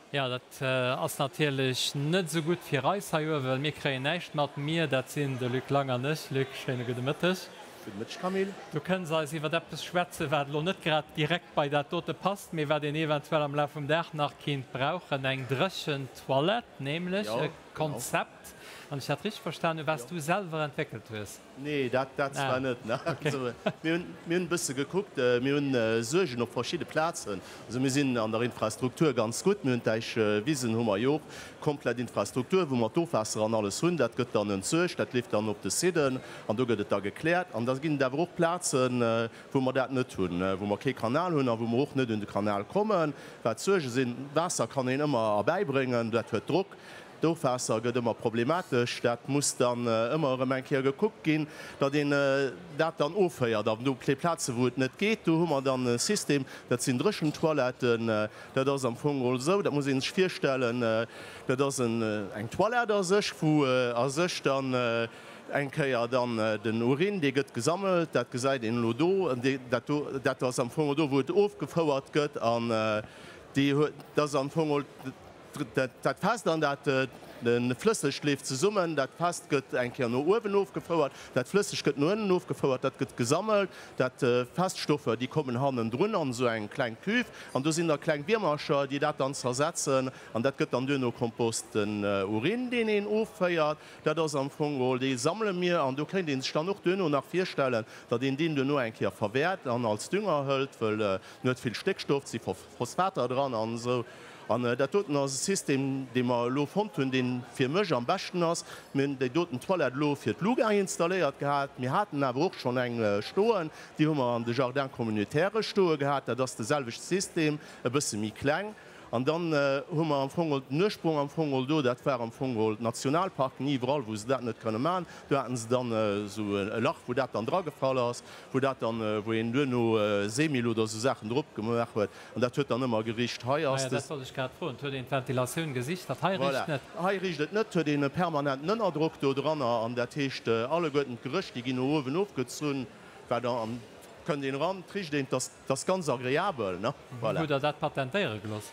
Jo, dat ass natierlech net esou gutt fir eis hei uewen, well mir kréien näischt mat. Mir, dat sinn de Luc Lang an ech. Luc, schéine gudde Mëtteg. Gudde Mëtteg, Camille. Du kënns eis iwwer eppes schwätzen, wat elo net grad direkt bei dat dote passt, mee wat een eventuell am Laf vum Dag nach kinnt brauchen, eng dréchen Toilette, nämlech e Konzept, wann ech dat richteg verstan hunn, wat s du selwer entwéckelt hues. Nee, dat dat zwar net. Mir hunn mir hunn e bësse gekuckt, mir hunn Suergen op verschidde Plazen. Also mir sinn an der Infrastruktur ganz gutt. Mir hunn d'Äichwisen hu mer jo och, komplett Infrastruktur, wou mer d'Ofwaasser an alles hunn. Dat gëtt dann entsuergt, dat leeft dann op de Siten an do gëtt et da gekläert. An da ginn et awer och Plazen, wou mer dat net hunn, wou mer kee Kanal hunn a wou mer och net un de Kanal kommen. Wat d'Suerge sinn, Waasser kann een ëmmer erbäibréngen, dat huet Drock. D'Ofwaasser gëtt ëmmer problematesch. Dat muss dann ëmmer erëm eng Kéier gekuckt ginn, datt een dat dann offéiert. An op de Plazen, wou et net geet, do hu mer dann e System, dat sinn Dréchentoiletten. Dat ass am Fong geholl esou, dat muss ee sech virstellen, dat ass eng Toilette a sech, wou a sech dann eng Kéier dann den Urin, dee gëtt gesammelt, dat gesäit een elo do, dat do, dat ass am Fong geholl do, wou et ofgefouert gëtt. An déi huet, dat ass am Fong geholl, Dat Fest an dat Flëssegt leeft zesummen. Dat Fest gëtt eng Kéier no uewen ofgefouert, dat Flëssegt gëtt no ënnen ofgefouert, dat gëtt gesammelt. Dat Feststoffer, déi kommen hannendrun an esou eng kleng Cuve an do sinn da kleng Wiermercher, déi dat dann zersetzen an dat gëtt dann duerno Kompost. Den Urin, deen een offéiert, dat ass am Fong geholl, dee sammele mir an do kéint ee sech dann och duerno nach virstellen, datt een deen duerno eng Kéier verwäert an als Dünger hëlt, wëll en huet vill Stéckstoff, et si Phosphater dran an esou. An dat doten ass e System, dee mer elo fonnt hunn, dee fir mech am beschten ass. Mir hunn déi doten Toilette elo fir d'Luga installéiert gehat. Mir haten awer och schonn eng stoen, déi hu mer an de Jardins communautaires stoe gehat. Dat ass de selwechte System, e bësse méi kleng. An dann hu mer am Fong den Ursprong am Fong geholl do, dat war am Fong geholl d'Nationalparken, iwwerall wou se dat net kënne maachen, do haten se dann esou e Lach, wou dat dann dragefall ass, wou dat dann, wou een duerno Seemill oder esou Saachen drop gemaach huet. An dat huet dann ëmmer gericht. Hei ass de. Ah jo, dat wollt ech grad froen. Et huet een d'Ventilatioun gesicht, dat hei richt net. Voilà, hei richt et net. Huet een e permanenten Ënnerdrock do dranner. An dat heescht, alleguerten d'Geréch, déi ginn no uewen ofgezunn. Wat an, kënnt een eran, et richt een, et ass, et ass ganz agreabel, ne? Voilà. Hutt Der dat patentéiere gelooss?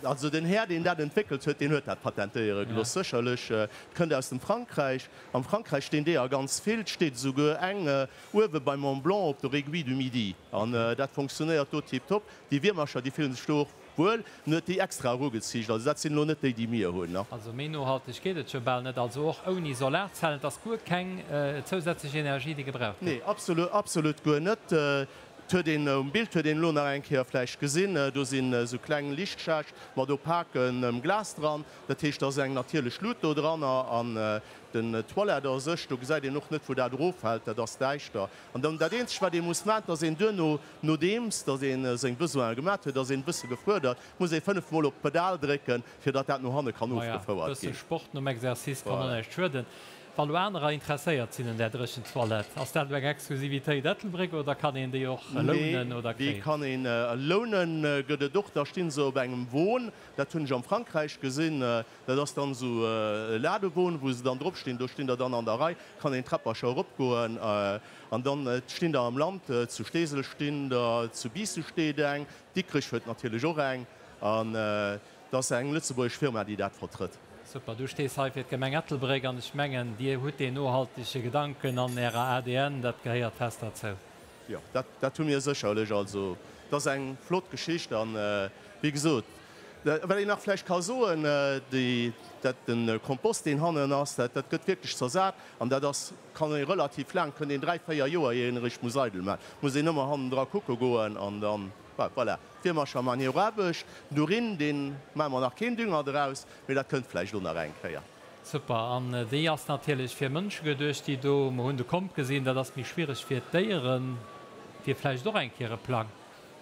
Also den Här, deen dat entwéckelt huet, deen huet dat patentéiere gelooss, sécherlech. Et kënnt aus dem Frankräich. Am Frankräich stinn deeër ganz vill. Et steet esouguer eng Uewe beim Mont Blanc op der Aiguille du Midi an dat fonctionnéiert do tiptop. Déi Wiermercher, déi fillen sech do och wuel. En huet déi extra erugeziicht, also dat sinn elo net déi, déi mir hunn. Also méi nohalteg geet et jo bal net, also och ouni Solarzellen. Et ass guer keng zousätzlech Energie, déi gebraucht gëtt. Nee, absolut, absolut guer net. Et huet een um Bild huet een elo nach eng Kéier vläicht gesinn, do sinn esou kleng Lichtschächt mat opakem Glas dran. Dat heescht, da ass eng natierlech Lut do dranner an Den Toilette a sech, do gesäit een och net wou dat eroffält, dat ass däischter. An dann dat eenzegt wat ee muss maachen, dass een duerno, nodeems dass ee seng Besoine gemat huet, ass een e bësse gefuerdert, muss ee 5 mol op d'Pedal drécken, fir datt dat no hanne kann Maja, ofgefouert bësse ginn. Sport nom Exercice kann och näischt schueden. Wa lo anerer interesséiert sinn un där dréchen Toilette, ass dat elo eng Exklusivitéit Ettelbréck oder kann een déi och Nee, lounen oder déi kréien? kann een lounen, gëtt et och. Da sti se op engem Won, dat hunn ech am Frankräich gesinn. Dat ass dann esou e Ladewon, wou se dann drop stinn. Do stinn der dann an der Rei, kann een d'Träppercher eropgoen an dann stinn der am Land, zu Steesel stinn der, zu Biissen steet eng, Dikrech huet natierlech och eng an et ass eng lëtzebuergesch Firma, déi dat vertrëtt. Super, du stees hei fir d'Gemeng Ettelbréck an ech mengen, Dir hutt deen nohaltege Gedanken an Ärer ADN, dat gehéiert fest derzou. Jo, dat, dat hu mir sécherlech. Also, et ass eng flott Geschicht an, wéi gesot, Wat een nach vläicht ka soen, déi, dat de Kompost, deen hannen ass, dat, dat gëtt wierklech zersat an dat ass, kann ee relativ laang, kënnt een dräi, véier Joer, ier een e richteg muss eidel maachen, muss een ëmmer hannendra kucke goen an dann, voilà. D'Wiermercher man hir Aarbecht, den Urin, dee maache mer nach keen Dünger draus, mee dat kënnt vläicht och nach eng Kéier. Super, an déi ass natierlech fir Mënsche geduecht, déi do, mer hunn de Komp gesinn, dat ass méi schwiereg fir d'Déieren, wier vläicht och eng Kéier e Plang.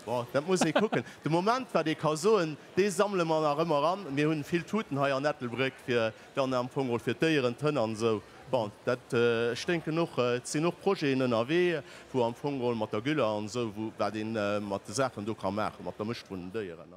Bon, dat muss ee kucken. De Moment, wat ee ka soen, dee sammele mer nach ëmmer an. Mir hunn vill Tuten hei an Ettelbréck fir dann am Fong geholl fir d'Déieren, d'Hënn an esou. Bon, dat, ech denken och, et sinn och Projeten ënnerwee, wou am Fong geholl mat der Gülle an esou, wou, wat ee mat de Saachen do ka maachen, mat der Mëscht vun den Déieren.